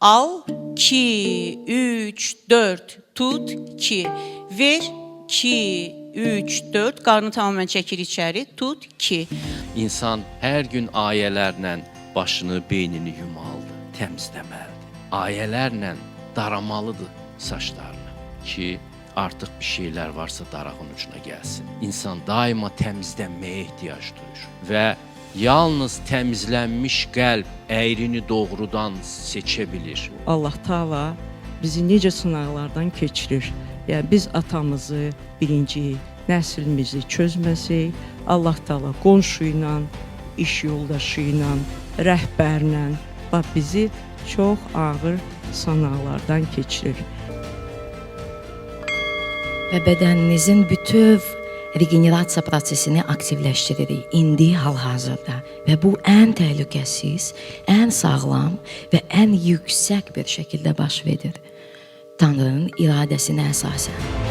Al, 2, 3, 4, tut, 2. Ver, 2, 3, 4. Qarnı tamamilə çəkir içəri. Tut, 2. İnsan hər gün ayələrlə başını, beynini yumalıdır, təmizləməlidir. Ayələrlə daramalıdır saçlarını ki, artıq bir şeylər varsa darağın ucuna gəlsin. İnsan daima təmizlənməyə ehtiyac duyur və yalnız təmizlənmiş qəlb əyrini doğrudan seçə bilir. Allah Taala bizi necə sınaqlardan keçirir. Yəni biz atamızı, birinci nəslimizi çözməsək, Allah Taala qonşu ilə, iş yoldaşı ilə, rəhbərlə bax bizi çox ağır sınaqlardan keçirir. Və bədəninizin bütöv regenerasiya prosesini aktivləşdiririk indi hal-hazırda və bu ən təhlükəsiz, ən sağlam və ən yüksək bir şəkildə baş verir. Tanrının iradəsinə əsasən.